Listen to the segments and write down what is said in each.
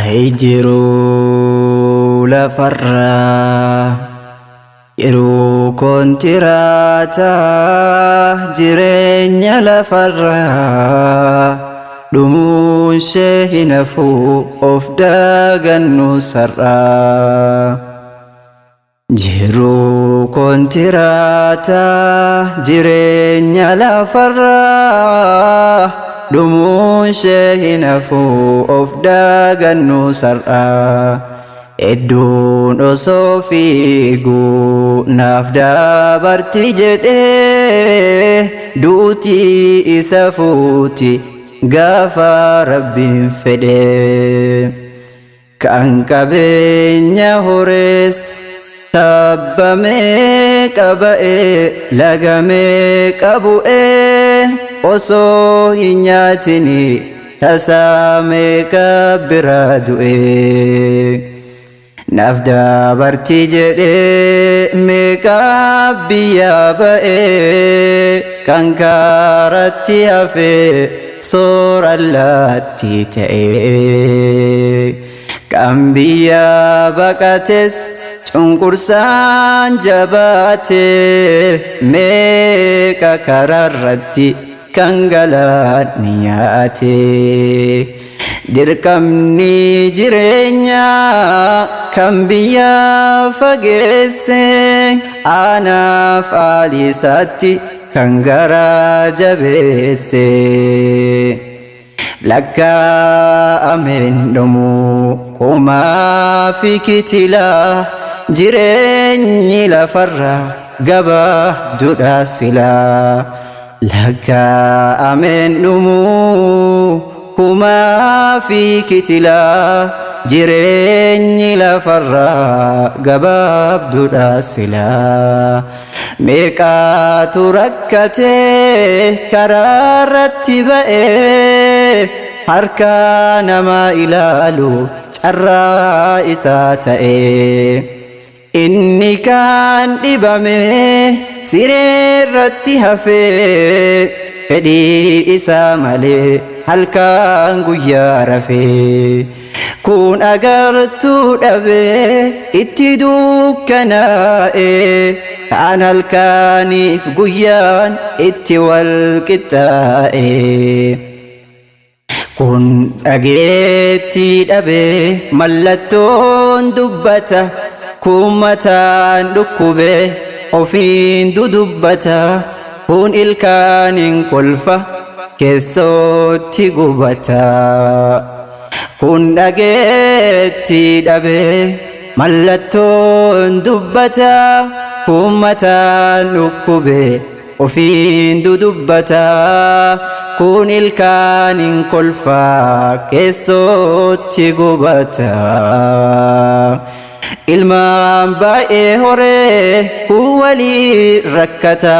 Ay jiruu lafarraa yeroo kontiraata jireenya lafarraa dhumuun ishee hin hafu of dagannu sar'aa. Jiruu kontiraata jireenya lafarraa dhumuun ishee hin hafu of dagannu sar'aa. Hedduun osoo fiiguu naaf dabarti jedhee duuti isa fuuti gaafa Rabbiin fedhe. Kan qabeenya horees tabba meeqa ba'ee laga meeqa bu'ee osoo hin nyaatini tasaa meeqa biraa du'ee. Naaf dabarti jedhee meeqa biyyaa ba'ee kan kaaratti hafee soora allaattii ta'ee. Kan biyya baqates cunqursaan jabaatee meeqa karaarratti kan galaanni nyaate. Dirqamni jireenyaa kan biyya fageesse anaaf aalisaatti kan garaa jabeesse. Lakkaa'ameen dhumu kumaa fi kitilaa jireenyi lafarraa gabaabduudha silaa. Lakkaa'ameen dhumu kumaa fi kitilaa jireenyi lafarraa gabaabduudha silaa. Meeqaatu rakkatee karaarratti ba'ee harka namaa ilaalu carraa isaa ta'ee. Inni kaan dhibamee sireerratti hafee fedhii isaa malee halkan guyyaa rafee. Kun agartuu dhabee itti dukkanaa'e kaan halkaniif guyyaan itti wal qixxaa'e. Kun dhageettii dhabee mallattoon dubbata kun mataan dhukkubee ofiin dudubbata kun ilkaaniin kolfa keessootti gubata. Kun dhageettii dhabee mallattoon dubbata kun mataan dhukkubee ofiin dudubbata kun ilkaaniin kolfa keessootti gubata. Ilmaan baay'ee horee kun walii rakkata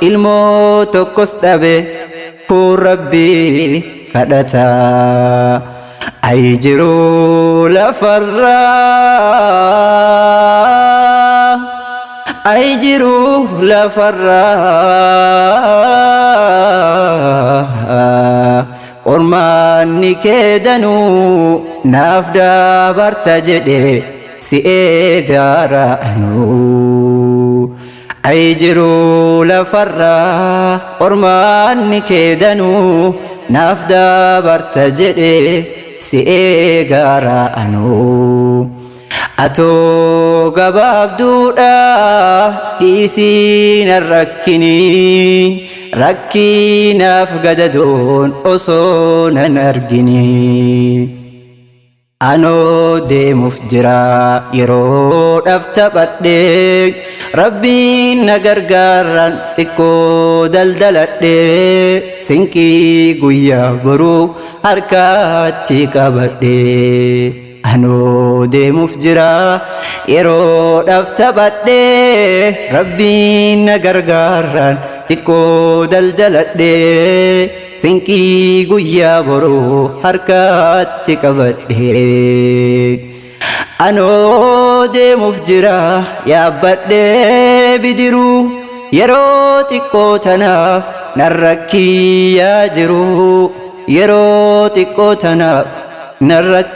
ilmoo tokkos dhabe kun Rabbii kadhata. Ay jiruu lafarraa ay jiruu lafarraa qormaanni kee danuu naaf dabarta jedhe si eegaara anuu. Ay jiruu lafarraa qormaanni kee danuu naaf dabarta jedhe si eegaara anuu. Atoo gabaabduudha dhiisii nan rakkinii rakkinaaf gadadoon osoo nan arginii. Anoo deemuuf jira yeroodhaaf taphadhee Rabbiin na gargaaraan xiqqoo daldaladhee sinqii guyyaa boruu harkatti qabadhee. Anoo deemuuf jira yeroodhaaf taphadhee Rabbiin na gargaaraan xiqqoo daldaladhee sinqii guyyaa boruu harkatti qabadhee. Anoo deemuuf jira yaabbadhee bidiruu yeroo xiqqoo tanaaf nan rakkiyyaa jiru yeroo xiqqoo tanaaf nan rakkiyyaa.